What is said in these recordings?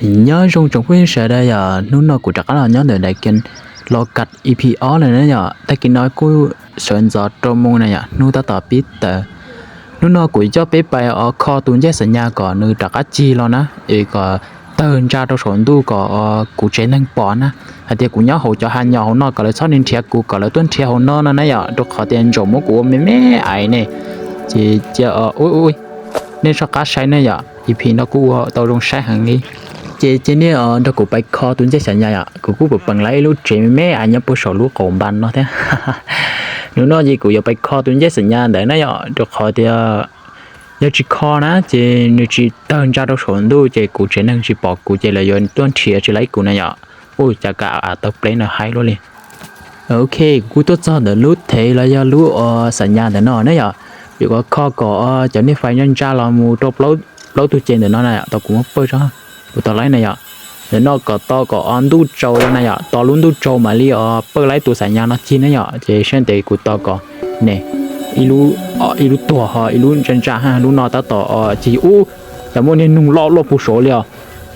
Nyob zoo tsoom phooj ywg sawv daws yom, hnub no kuv rov qab los nyob ntawm daim game Lov Kas E P ob lawm na yom. Tag kis no kuj sawv ntxov rau moo na yom, hnub tab tom pib tawm. Hnub no kuv coj peb pais os kho tus ncej xas nyas kom nws rov qab cig los na, es kom tawg ntsa rau saum ntuj kom kuv tsev neeg pom na, hais tias kuv nyob hauv cov hav nyom hauv no kom lawv txhob nrhiav kuv, kom lawv tuaj nrhiav hauv no no na yom, rau qhov tias ntsaum muab kuv ua me me aiv ne. Ces cia, ui, nej soj qab saib ne yom, E P no kuj ua tau zoo saib heev li. Ces cia nej nrog kuv pais kho tus ncej xas nyas yom, kuv kuj pam peem lawv ib lub tsev me me aiv nyob puag saum lub qaum npas no thiab. Hnub no ces kuv yuav pais kho tus ncej xas nyas ntawd na yom, rau qhov tias yog tsis kho na ces nws tsis tawg ntsa rau saum ntuj ces kuv tsev neeg tsis pom kuv ces lawv yuav tuaj nrhiav tsis laib kuv na yom. Ua cas kav av tawg pleb no haib luaj li. Ok, kuv kuj tuaj txog ntawm lub thev los yog lub xas nyas ntawm no na yom. Yuav kom kho kom cov niag fais ntsa ntsa los mus rau plaub tug ces ntawm no na, tau kuv muab pawj tso, kuv tos laib na yom. Ntawm no kom tos kom ntuj tsaus na yom, tos lub ntuj tsaus mam li pawj laib tus xas nyas no cig na yom, ces sab ntev kuv tos kom ne, ib lub tuag ho ib lub ntsa ntsa ha, lub no tab tom cig ub, cas muaj niag noog loj luaj puag saud li os.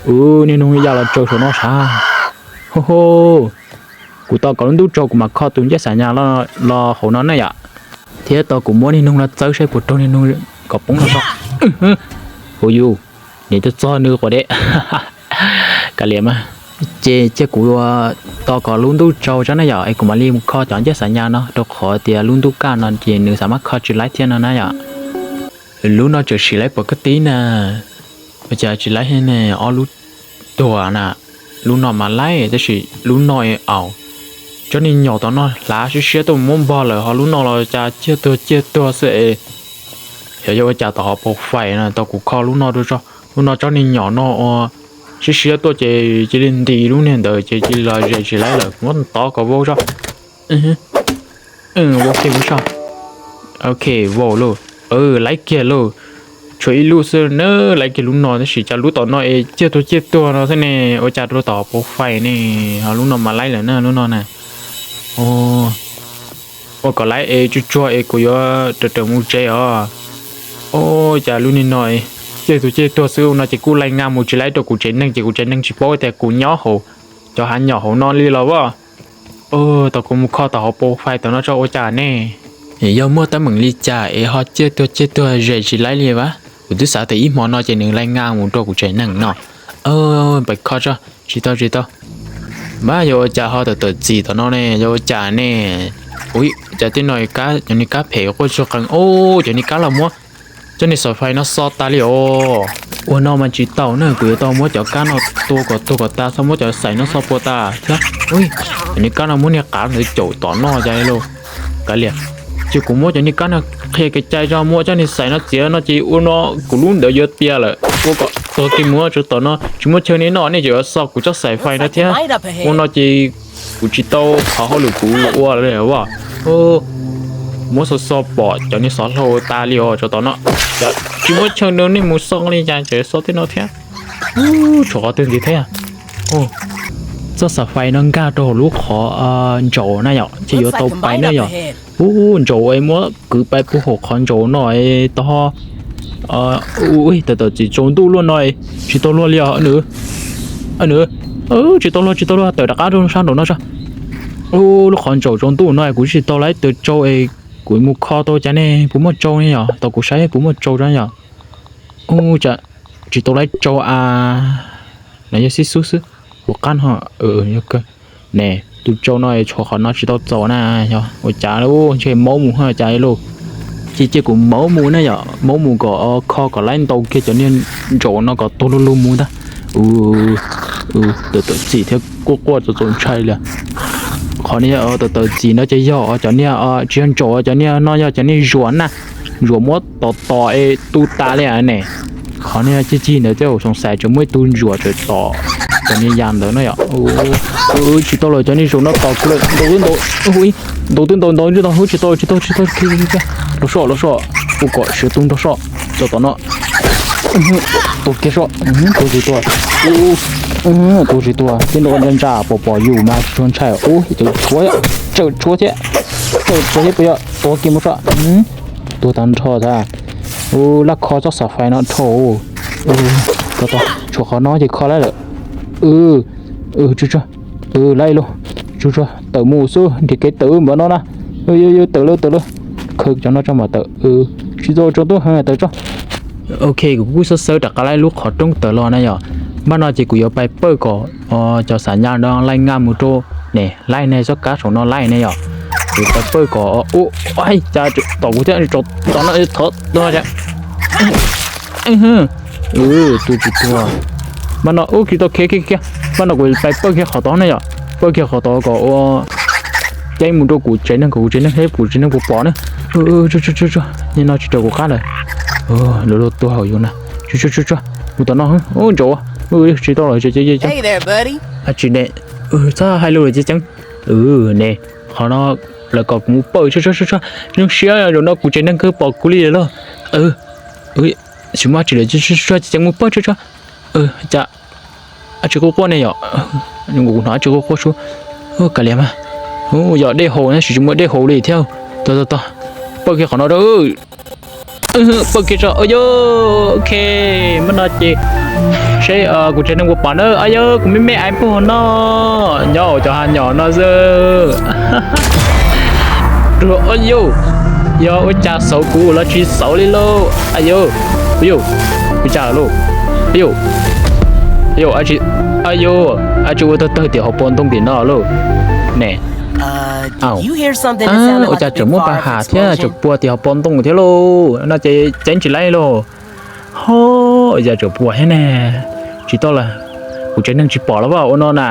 Ub, niag noog ya los tsaws saum no sav. Ho ho, kuv tos kom lub ntuj tsaus kuv mam kho tus ncej xas nyas los hauv no na yom. Thiab tos kuv muab niag noog no txawb saib puas raug niag noog kom poob los tso. Hu yus, niam txog txog nws quav deb. Kav liam mas. Ces cia kuv tos kom lub ntuj tsaus tso na yom, es kuv mam li mus kho cov ncej xas nyas no, rau qhov tias lub ntuj kaj no ces nws xav mab kho tsis laib thiab no na yom. Lub no tseem sim laib pom koj tib na. Ua cas tsis laib thiab ne, ob lub tuag na. Lub no mas laib tab sis lub no es aum, tsob niag nyom tom no hlav siab siab tuaj muab npog lawm, ho lub no los cas ciaj tuag ciaj tuag xwb es. Xyov yog ua cas tom hauv paus fais no tau kuv kho lub no rau tso. Lub no tsob niag nyom no ua siab siab tuaj ces cia li nti lub niag ntawd ces cia li los zes tsis laib lawm, muab tov kom vau tso. Vau kiag mus tso. Ok, vau lauj. Laib kiag lauj. Tshuav ib lub xwb na, laib kiag lub no tab sis cas lub tom no es ciaj tuag ciaj tuag no xwb ne, ua cas rau tom paus fais ne, ho lub no mas laib lawm na lub no na. Ua kom laib es tsuag tsuag es kuv yuav raws raws mus tsev os. Ua cas lub niag no ciaj tuag ciaj tuag xwb no ces kuj laij nqa mus tsis laib rau kuv tsev neeg ces kuv tsev neeg tsis paub tias kuv nyob hauv cov hav nyom hauv no li los as. Tau kuv mus kho tom hauv paus fais tom no tso ua cas ne. Yog muaj teeb meem li cas es ho ciaj tuag ciaj tuag zes tsis laib li as. Kuv twb xav tias ib hmo no ces nws laij nqa mus rau kuv tsev neeg no. Pais kho tso, tsis tau tsis tau. Mas yog ua cas ho tawm tawm txim tom no ne, yog ua cas ne. Ui, cas tej no cov niag kab phem quaj tsuag qees, cov niag kab los muab cov niag xas fais no xo tas li os. Ua no mas tsis tau na, kuv yuav tau muab cov kab no tua kom tuag kom tas, txhob muab cov xais no xo puas tas thiab. Cov niag kab no muab niag qav ntawd caum tom no cas li lauj. Kav liam, cia kuv muab cov niag kab no qhia kev cai tso, muab cov niag xais no txiav no ces ua no kuv lub ntawd yuav tiav lawm. Ua kom tuag kiag mus, tsov tom no tsis muaj chaw nej noj, nej tseem yuav xo kuv tsob xais fais no thiab. Ua no ces kuv tsis tau qhov hauj lwm kuv ua li as. Muab xo xo pom cov niag xov hlau tas li os tsov tom no. Tsis muaj chaw rau nej mus xo li cas tseem xo tej no thiab. Tshuav qhov twg ntxiv thiab. Tsob xas fais no nkag rau hauv lub qhov ntsaum na yom, ces yuav tau pais na yom. Ub, ntsaum es muab kwv pais puag hauv qhov ntsaum no es tau ho. Ui, tawm tawm txim tsaus ntuj luaj no es tsis tau luag li os nws. Nws, tsis tau luag tsis tau luag, tawm rov qab rau sab nraum no tso. Ub, lub qhov ntsaum tsaus ntuj no es kuv tsis tau laib tus tsau es kuv mus kho tau cas ne, puas muaj tsau ne yom, tau kuv saib puas muaj tsau tso yom. Ub, tsis tau laib tsau a. No yog xib xub xwb, kuv qab no. Ne, tus tsau no tshuav qhov no tsis tau txaus na, yog ua cas ntshe maub mus ho cas lauj. Ces cia kuv maub mus na yom, maub mus kom kho kom laib ntau kiag cov niag ntsaum no kom tuag lug lug mus ntag. Tawm tawm txim thiab quaj quaj txaus txaus ntshai li. Qhov niag tawm tawm txim no ces yog cov niag, tsis yog ntsaum, cov niag no yog cov niag zuam na, zuam muab tom tom es tu tas li ne. Qhov niag cig cig ntawd tej zaum xoom xaiv tseem muaj ib tug ntsuam tseem tom cov niag yas ntawd no yom. Tsis tau lawm, cov niag zaum no tom kuv lawm, ntaus twb ntaus, ntaus twb ntaus, ntaus twb ntaus, tsis tau tsis tau tsis tau. Los soj los soj, ua kom siav tu nrog soj, tso tom no. Tua kiag soj, tua tsis tua. Tua tsis tua, tib nrau ntsa ntsa pom pom yus mas tsis tshua ntshai. Ub, tshuav, tsawm tshuav thiab, tsawm tshuav thiab puas yog? Tua kiag mus soj. Tuag tag nrho tag. Ub, laj kho tsob xas fais no dhau. Tshuav qhov no ces kho laib lawm. Tsuag tsuag, laib lauj, tsuag tsuag, tawm mus xwb, nrhiav kev tawm npaum no na. Tawm lawm, tawm lawm, khaws cov no tso mam tawm. Tsis tau tso tuaj heev, tawm tso. Ok, kuv kuj xawb xawb rov qab laib lub qhov rooj tawm los na yom. Npaj no ces kuv yuav pais pawj kom cov xam nyas no laij nqa mus rau ne, laij ne, txoj kab saum no laij ne yom. Kuv pais pawj kom, ua, cas tom kuv thiab, tom no thov no. Tus tsis tuag. Npaj no ub, kis tau khiav kiag kiag. Npaj no kuv pais pawj kiag qhov tod ne yom, pawj kiag qhov tod kom ua ceeb mus rau kuv tsev neeg, kom kuv tsev neeg thiab kuv tsev neeg puas pom na. Tsuag tsuag, nim no tsis raws kuv qab lawm. Lawv luag tuag hauv yus na. Tsuag tsuag, mus tom no, ntsaum, tsis tau lawm. Tsis ne, txhob hais lus lawm ceev ceev. Ne, qhov no lawv kom kuv mus pawj, tsuag tsuag, zoo siab zaum no kuv tsev neeg kawg pom kuv li lawm lauj. Tsis muaj dab tsi lawm, tsuag tsuag, ceev mus pawj, tsuag tsuag. Cas dab tsi quaj quaj ne yom? Kuv hnov dab tsi quaj quaj suab. Kav liam mas. Yog dej haus tab sis tsis muaj dej haus li thiab. Tog tog tog, pawj kiag qhov no rau. Pawj kiag tso. Yog, ok, npaj no ces seb kuv tsev neeg puas pom na. Yog kuv me me aiv puag no, nyob hauv cov hav nyom no xwb. Yog ua cas xauv kuv los tsis xauv li lauj? Yog, ua cas lauj? Yog, yog, dab tsi ua tawg tawg tim hauv paus ntoo tim no lauj? Ne, ua cas tseem muaj paj ham thiab tseem puas tim hauv paus ntoo thiab lauj? No ces ceev tsis laib lauj. Ho, ua cas tseem puas thiab ne? Tsis tau lawm, kuv tsev neeg tsis pom los vaj ua no na.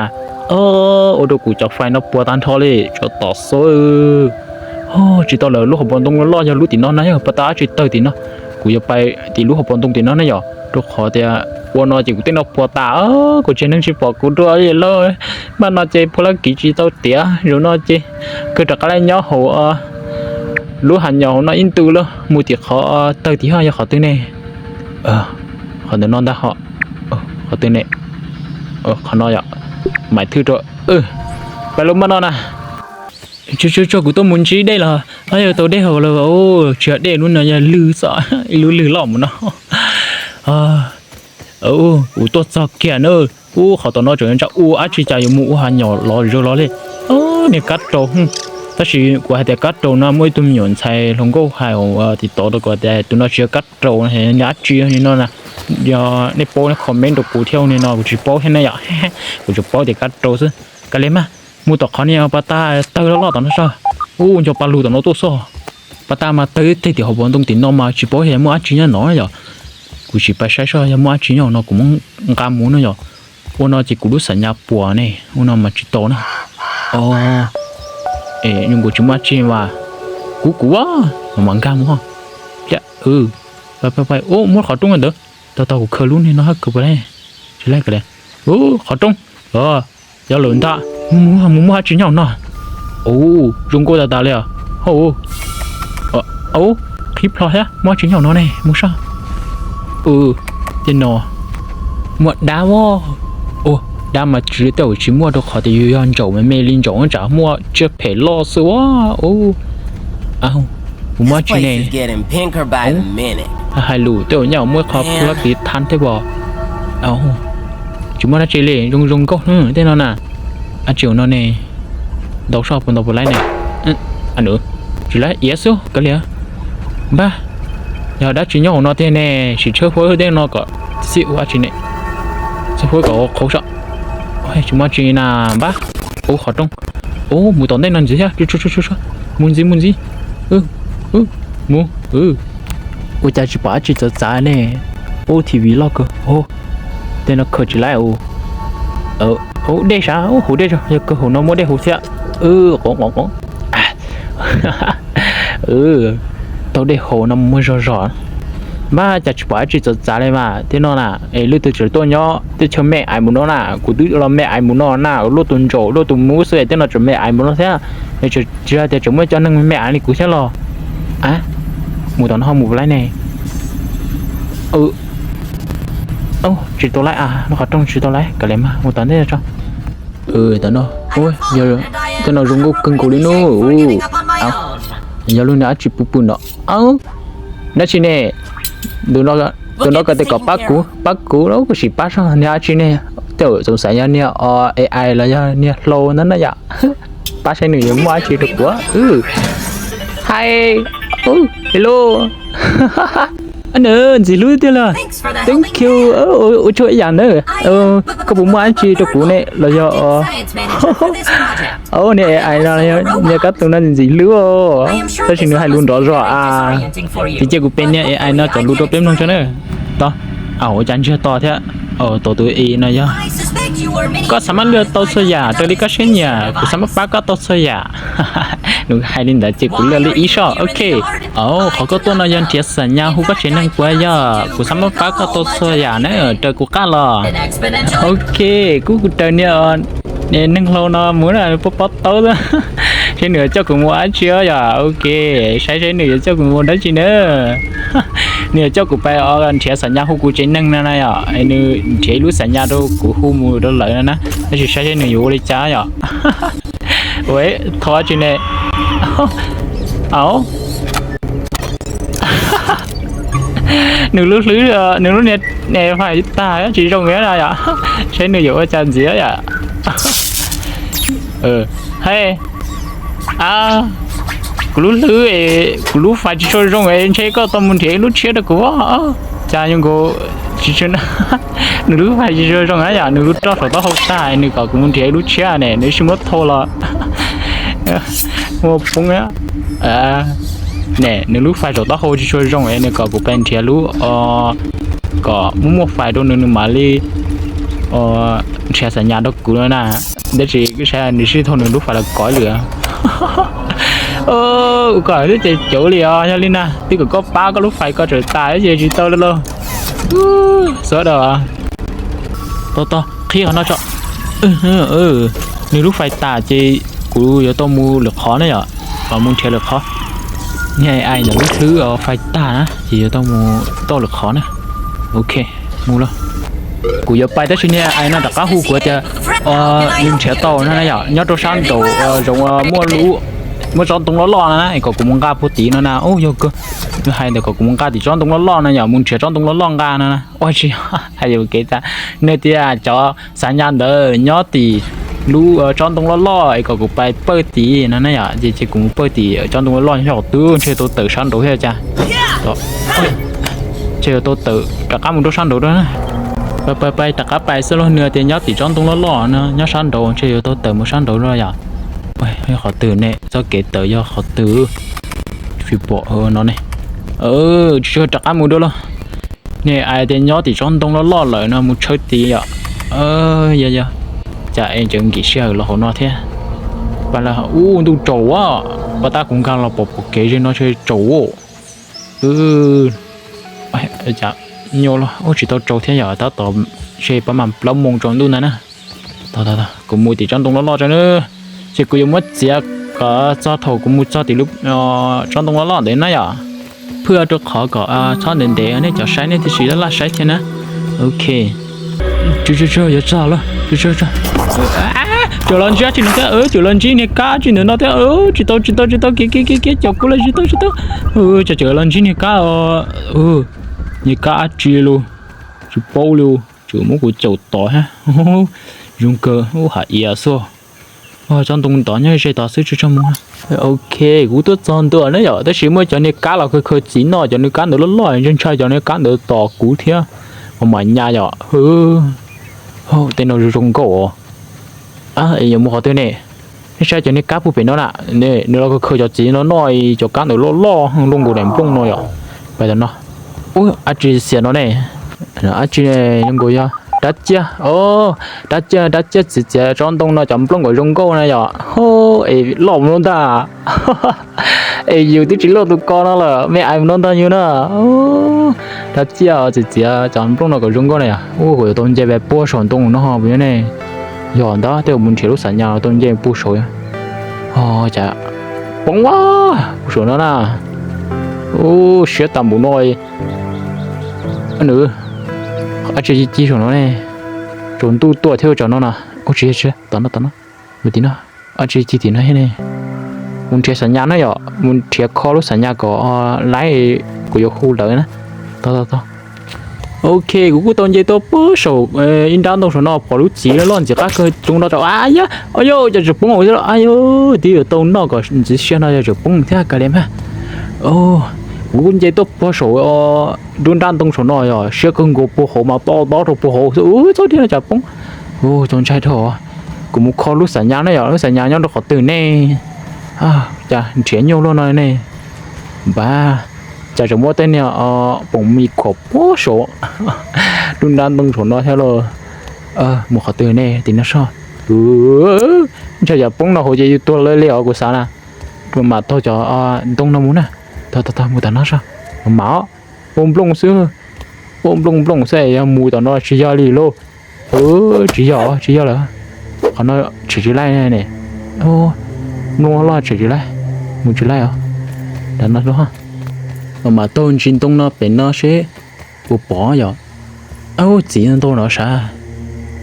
Ua rau kuv cov fais no puas tag nrho li, tsov tom xub. Tsis tau lawm, lub hauv paus ntoo loj yog lub tim no na, yog pas tas dab tsi tawg tim no. Kuv yuav pais tim lub hauv paus ntoo tim no na yom, rau qhov tias ua no ces kuv tej no puas tas, kuv tsev neeg tsis pom kuv dua li lauj. Npaj no ces phuab lab kiv tsis tau tiav, zaum no ces kawg rov qab los nyob hauv lub hav nyom hauv no ib ntus lauj. Mus tim qhov tawg tim ho yog qhov twg ne? Qhov ntawm no ntag ho. Qhov twg ne? Qhov no yom. Maiv thwj rau. Pais lub npaj no na. Tsuag tsuag, kuv tuaj mus ntsib dej los. Yog tau dej haus lawm. Tsis yog dej, lub no yog lwg xwb, ib lub lwg loj mus no. Kuv tuaj txog kiag na. Ub, qhov tom no tseem ntsa ua dab tsi, cas yuav mus ua hav nyom los zog los li. Niag kab rau. Tab sis kuv hais tias kab rau no muaj ib tug me nyuam ntxhais hluas nkauj hais hauv TikTok rau kuv tias tus no tsis yog kab rau, niag dab tsi li no na. Yog nej paub nej comment rau kuv thiab, nim no kuv tsis paub thiab ne yom. Kuv tsuas paub tias kab rau xwb. Kav liam mas, mus tom qhov niag pas tas tawg loj loj tom no soj. Ub, nco pa lug tom no tuaj xwb. Pas tas mas tawg teg tim hauv paus ntoo tim no mas tsis paub yog muaj dab tsi nyob no yom. Kuv sim pais saib soj yog muaj dab tsi nyob no kuv muab nqa mus no yom. Ua no ces kuv lub xam nyas puas ne, ua no mas tsis tau na. Os, es kuv tsis muaj dab tsi mas, kuv kuv mam nkag mus ho. Pais pais pais, ub, muab qhov rooj ntawd. Tau tau, kuv khaws lub niag no hab khaws pais. Tsis laib kav liam. Ub, qhov rooj. Yog lawm ntag, mus mus muaj dab tsi nyob no. Ub, zoo nkauj tas tas li os. Ub, qhib plho thiab, muaj dab tsi nyob no ne, mus saib. Tej no muaj dab os. Ub, dab mas tsis li tej zaum tsis muaj rau qhov tias yus yog ntsaum me me li ntsaum tsam muaj tsiaj phem loj xwb os. Ub, kuv muaj dab tsi ne. Hais lus tej zaum nyaj muaj qhov phuab lab tiv thab thiab pom. Tsis muaj dab tsi li, zoo zoo nkauj tej no na. Dab tsi no ne? Ntau soj puas ntau puas laib ne? Tsis laib iav xwb kav liam. Npab, yog dab tsi nyob hauv no tiag ne? Sim tshawb fawb tej no kom xij ua dab tsi ne. Tshawb fawb kom qhauv soj. Tsis muaj dab tsi na npab. Ub, qhov rooj. Ub, mus tom ntej no ntxiv thiab. Mus ntxiv, mus ntxiv. Mus. Ua cas tsis pom dab tsi txawv txav ne? Ub, T V loj kawg. Tej no khaws tsis laib. Ub, dej sav, ub, hauv dej, yog kawg hauv no muaj dej hauv thiab. Qoov qoov qoov. Tau dej hauv no muaj zog zog. Npab, cas tsis pom dab tsi txawv txav li mas thiab no na. Es leej twg tseem tuaj nyob teb chaws me aiv mus no na? Kuv twb los me aiv mus no na, luaj tus ntsaum luaj tus mub xwb es tej no tseem me aiv mus no thiab. Es tsis hais tias tseem muaj cov neeg me aiv li kuv thiab los? A, mus tom no ho mus laib ne. Tsis tau laib a, lub qhov rooj tsis tau laib, kav liam mas mus tom ntej tso. Tom no, tej no zoo nkauj kawg nkaus li no. Yog lub niag dab tsi pw pw no. Dab tsi ne? Ntu no Tus no ko tias kom pab kuv, pab kuv los kuv sim pab seb niag dab tsi ne. Tej zaum xav yog niag AI los yog niag hlau ntawd na yom. Pab saib nws yuav muaj dab tsi rau kuv. Hi, hello. Nws ntxim hlub tiag lawm. Thank you. Ua tsaug ib yam na. Koj puas muaj dab tsi rau kuv ne los yog? Niag AI no, niag kab tus no ntxim hlub, tab sis nws hais lus nrov zog a. Ces cia kuv pe niag AI no cov lus rau peb mloog tso na. Tau, ua cas ntsiag to thiab. Tau tus i no yog, koj xav mab lwaj tau txhua yam raws li koj siab nyiam, kuv xav mab pab koj tau txhua yam. Nws hais li ntawd ces kuv lwaj li ib soj. Ok. Qhov koj tuaj no yog nrhiav xam nyas hu koj tsev neeg puas yog? Kuv xav mab pab koj tau txhua yam na, raws kuv qab los. Ok, kuv kuv raws niag neeg hlau no mus na, pob pob taub. Saib nws yuav coj kuv mus dab tsi yom. Ok, saib saib nws yuav coj kuv mus dab tsi na. Nws yuav coj kuv pais nrhiav xam nyas hu kuv tsev neeg no na yom. Nws nrhiav ib lub xam nyas rau kuv hu mus rau lawv no na, tab sis saib saib nws yuav ua li cas yom. Ua, thov dab tsi ne? Au, nws lub hlwb, nws lub niag fais tag tsis zoo li na yom. Saib nws yuav ua cas ntxiv yom. Hej, kuv lub hlwb, kuv lub fais tsis tshua zoo es ntshe koj tau mus nrhiav ib lub tshiab rau kuv. Cas yuav nkaus tsis, nws lub fais tsis tshua zoo na yom, nws lub roj saum taub hau tag, nws kom kuv mus nrhiav ib lub tshiab ne, nws tsis muab thau los ua poob. Ne, nws lub fais saum taub hau tsis tshua zoo es nws kom kuv pais nrhiav lub kom muaj muaj fais rau nws, nws mam li nrhiav xam nyas rau kuv no na. Tab sis kuv saib nws sib thau nws lub fais los kov lawm. Kuv kom thiab ces cauv li os, yog li na twb kom koj pab koj lub fais koj tseem tas ces tsis tau li lauj. Xav tau, tau qhib qhov no tso. Nws lub fais tas ces kuv yuav tau mus lwm qhov na yom, mus nrhiav lwm qhov. Niag AI ntawm lub hlwb fais tag na ces yuav tau mus tau lwm qhov na. Ok, mus lauj. Kuv yuav pais tab sis niag AI no rov qab hu kuv tias nws nrhiav tau no na yom, nyob rau sab nraum zoov muaj lub, muaj tsob ntoo loj loj no na, kom kuv mus nqa puag tim no na. Ub, yog kawg, nws hais ntawd kom kuv mus nqa tim tsob ntoo loj loj no yom, mus nrhiav tsob ntoo loj loj nqa no na. Ua tsis hais yuav kev tas, nws tias cov xam nyas ntawd nyob tim lub tsob ntoo loj loj es kom kuv pais pawj tim no na yom, ces ces kuv mus pawj tim tsob ntoo loj loj nyob saum twg, ntshe tau tawm sab nraud thiab cas. Ntshe yuav tau tawm rov qab mus rau sab nraud na. Pais pais pais, rov qab pais xwb los, nws tias nyob tim tsob ntoo loj loj no, nyob sab nraud, ntshe yuav tau tawm mus sab nraud no yom. Qhov twg ne? Txoj kev tawm yog qhov twg? Tsis pom no ne. Tsis rov qab mus dua los. Niag AI tias nyob tim tsob ntoo loj loj lawm no, mus tshawb tid yom. Yog yog, cas es tseem nkim sij hawm los hauv no thiab. Pas lawm, ub, ntuj tsaus a, pas tab kuv nkag los pom pom kev ze no ntshe tsaus. Cas nyuaj los, ub, tsis tau tsaus thiab yom, tab tom ntshe pab mam plaub moos tsaus ntuj ntag na. Kuv mus tim tsob ntoo loj loj tso na, ces kuv yuav muab txiav kom txog thaum kuv mus txog tim lub tsob ntoo loj loj ntawd na yom. Phwj rau qhov kom txhob ntev ntev nej cov saib nej thiaj tsis laj laj saib thiab na. Ok. Tsuag tsuag tsuag, yuav txog lawm. Tsuag tsuag tsuag. Cov los ntsib dab tsi no thiab, cov los ntsib niag kab tsi ntawm no thiab. Tsis tau tsis tau tsis tau, kiag kiag kiag kiag, cov kub los tsis tau tsis tau. Cov cov los ntsib niag kab, niag kab dab tsi los tsis paub li, tseem muab kuv caum tod thiab. Zoo kawg, ub, hais iav xwb. Tsob ntoo tod nyob ze tod xwb, tsuag tsuag mus. Ok, kuv tuaj txog ntua na yom, tab sis muaj cov niag kab los khaws khaws txiv noj, cov niag kab ntawd loj loj, ntshai ntshai cov niag kab ntawd tom kuv thiab. Mas mam nyas yom. Tej no zoo zoo nkauj os. Es yuav mus qhov twg ne? Nej saib cov niag kab puag pem no na, nws los khaws khaws cov txiv no noj, cov kab ntawd loj loj, loj nkaus daim nplooj no yom. Pais tom no. Ub, dab tsi xiam no ne? Dab tsi ne? Zoo nkaus yog rab ciaj. Rab ciaj, rab ciaj txiav txiav tsob ntoo no cov nplooj kom zoo nkauj na yom. Es loj mus no ntag. Es yus twb tsis loj tus ko no lawm, me ais mus no ntag yus na. Rab ciaj txiav txiav cov nplooj no kom zoo nkauj na yom. Ub, kuv yuav tau nce pais puag saum ntoo no puas yog ne? Yog ntag, tej zaum mus nrhiav lub xam nyas los tau nce puag saud. Cas poob a, puag saum no na. Ub, siab tas npaum no. Nws, dab tsi ci saum no ne? Tsaus ntuj tuaj thiab tsaus no na. Ub, tsis yog, tom no tom no. Mus tim no, dab tsi ci tim no thiab ne? Mus nrhiav xam nyas na yom, mus nrhiav kho lub xam nyas kom laib, kuv yuav hu lawv na. Tau tau tau. Ok, kuv kuj tau nce tuaj puag saum ib nrab ntoo saum no pom lub txiv loj ntxim qab kawg, tsoov no rau, a yab, a yab, cov tseem poob thiab, a yab, twb yuav tau noj kom ntxiv siab no, cov tseem poob thiab, kav liam mas. Kuv kuj nce tuaj puag saum nruab nrab ntoo saum no yog siab kawg nkaus, puag hauv mas to tob rau puag hauv xwb, txhob dhia no cas poob. Txaus ntshai dhau. Kuv mus kho lub xam nyas na yom, lub xam nyas nyob rau qhov twg ne? Cas nrhiav nyuaj luaj no ne. Npab, cas tseem muaj tej niag poom mis khuam puag saum nruab nrab ntoo saum no thiab lauj. Mus qhov twg ne, tim no soj. Ntshe yog poob no hauv ces yus tuag lawm li os kuv xav na. Mam taug cov ntoo no mus na. Tau tau tau, mus tom no soj. Mam mam, ua nplooj xwb, ua nplooj nplooj xwb, yog mus tom no tsis yog li lauj. Tsis yog, tsis yog lawm. Qhov no tshem tsis laij ne. Nplooj loj loj tshem tsis laij, mus tsis laij os. Nram no, mam mam taug ntsis ntoo no pem no seb puas pom yom. Ub, txiv ntau no sav.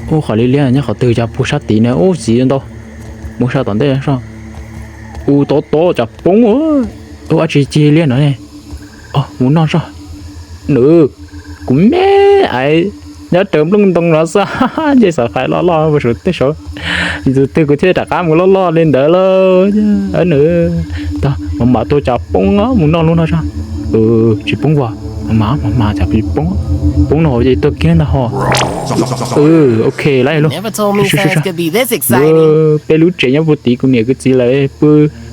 Ub, qhov liab liab nyob qhov twg, cas puag sab tid na, ub, txiv ntau. Mus sab tom ntej soj. Ub, tob tob cas poob. Ub, dab tsi ci liab no ne. Mus noj soj. Nws, kuv me aiv, nyob raws nplooj ntoo no xwb, nce xav fais loj loj puag saum tej saud. Tus twg kuv thiaj rov qab mus loj loj li ntawd lauj. Nws, tau, mam mam tuaj cas poob, mus noj lub no soj. Tsis poob as, mam mam cas poob, poob no hauv ces tuag kiag ntag ho. Ok, laib lauj. Peb lub tsev nyob puag tid, kuv niam kuv txiv lawv pw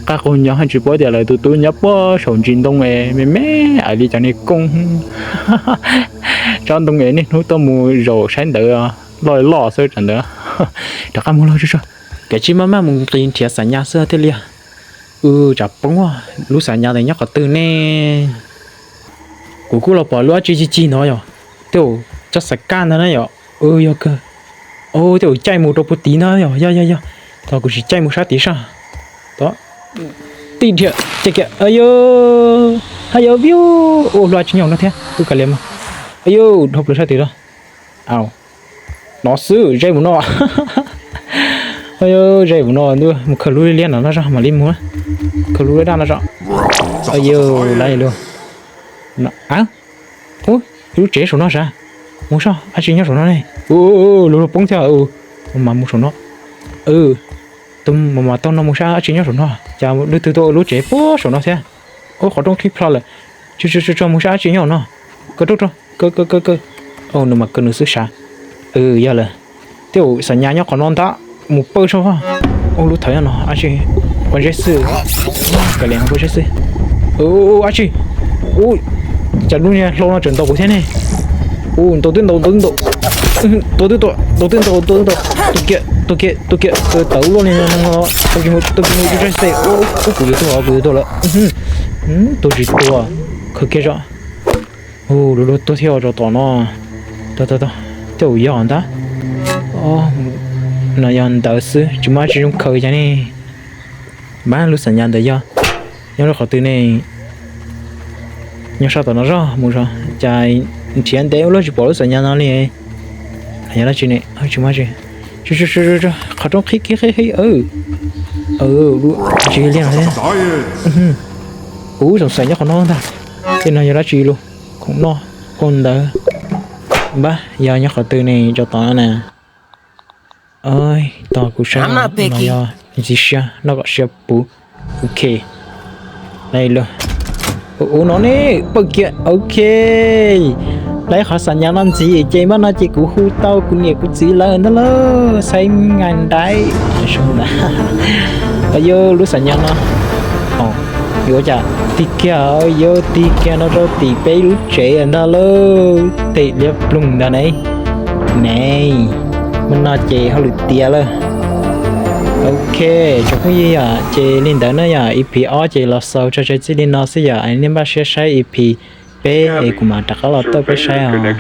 qab qaug nyo, tsis paub tias lawv tus tub nyob puag saum ntsis ntoo es me me aiv li cov niag kooj tsob ntoo es niaj hnub tuaj mus zaum saib ntawd, loj loj xwb tsam ntawd. Rov qab mus lauj, tso tso. Kav tsij maj maj mus nqis nrhiav xam nyas xwb thiaj li. Tsam poob, lub xam nyas ntawd nyob qhov twg ne? Kuv kuj los pom lub dab tsi cig cig no yog, tej zaum cov xav kaj ntag na yom. Yog kawg. Tej zaum caij mus rau puag tid ntag yog, yog yog yog. Tau kuv sim caij mus sab tid saj. Tib dhia caij kiag, ayo, ha yov viu, ua lub dab tsi nyob no thiab, kuj kav liam mas. Ayo, dhau plaws sab tid lawm. Au, no xwb, ze mus no. Ayo, ze mus no ntuj, mus khaws lub liab no no zog mam li mus. Khaws lub liab daj no zog. Ayo, lawm lawm. Ub, lub tsev saum no sav. Mus soj, dab tsi nyob saum no ne? Ub, lub lub poob thiab. Mas mus saum no. Tus mam mam tau no mus saj dab tsi nyob saum no, cas leej twg tuaj ua lub tsev puag saum no thiab. Ub, qhov rooj qhib plho lawm. Tso tso tso, mus saj dab tsi nyob saum no. Kaw rooj rau, kaw kaw kaw kaw. Nws mas kaw nws xwb sav. Yog lawm. Tej zaum xam nyas nyob qhov no ntag, mus pawj soj. Ub, lub thawv nyob no, dab tsi, pob zeb xwb. Kav liam, pob zeb xwb. Dab tsi, ub, cas lub niag hlau no tseem ntaus kuv thiab ne. Ub, ntaus twb ntaus, ntaus twb ntaus. Tua twb tua, tua twb ntaus, tua twb ntaus. Tua kiag, tua kiag, tua kiag, tawv luaj li no. Tua kiag mus, tua kiag mus, tua kiag mus, tua kiag mus. Ub, kuv yuav tuag, kuv yuav tuag lawm. Tuag tsis tuag, khaws kiag tso. Ub, lub lub tuag thiab rau tom no. Tau tau tau, tej zaum yog ntag. No yog ntawd xwb, tsis muaj dab tsi zoo khaws cas ne. Npab, lub xam nyas ntawd yog nyob rau qhov twg ne? Nyob sab tom no zog mus zog, cas nrhiav ntev ua luaj tsis pom lub xam nyas no li. Yog dab tsi ne? Tsis muaj dab tsi. Qhov rooj qhib qhib qhib qhib. Tsis liaj no thiab. Ub, xoom xaim nyob qhov no ntag. Tej no yog dab tsi los? Khoom noj, khoom ntawd. Npab, yog nyob qhov twg ne, rau tom no na? Tos kuv saib no, no yog ntxiv siab, noj kom siab puv. Ok. Ub, no ne, pawj kiag, ok. Laib qhov xam nyas no ntxiv ces npaj no ces kuv hu tau kuv niam kuv txiv lawv ntag lauj, saib nqaij nraim. Yog lub xam nyas no, yuav cas tig kiag, yuav tig kiag no rau tim peb lub tsev ntag lauj, tej liab ploog ntag ne. Ne, npaj no ces hauj lwm tiav lawm. Ok, tsoom phooj ywg, yog ces li ntawd na yom, E P ob ces los xaus tso tseg txij li no xwb yom, nej npaj siab saib E P peb es kuv mam rov qab los tawm peb saib os.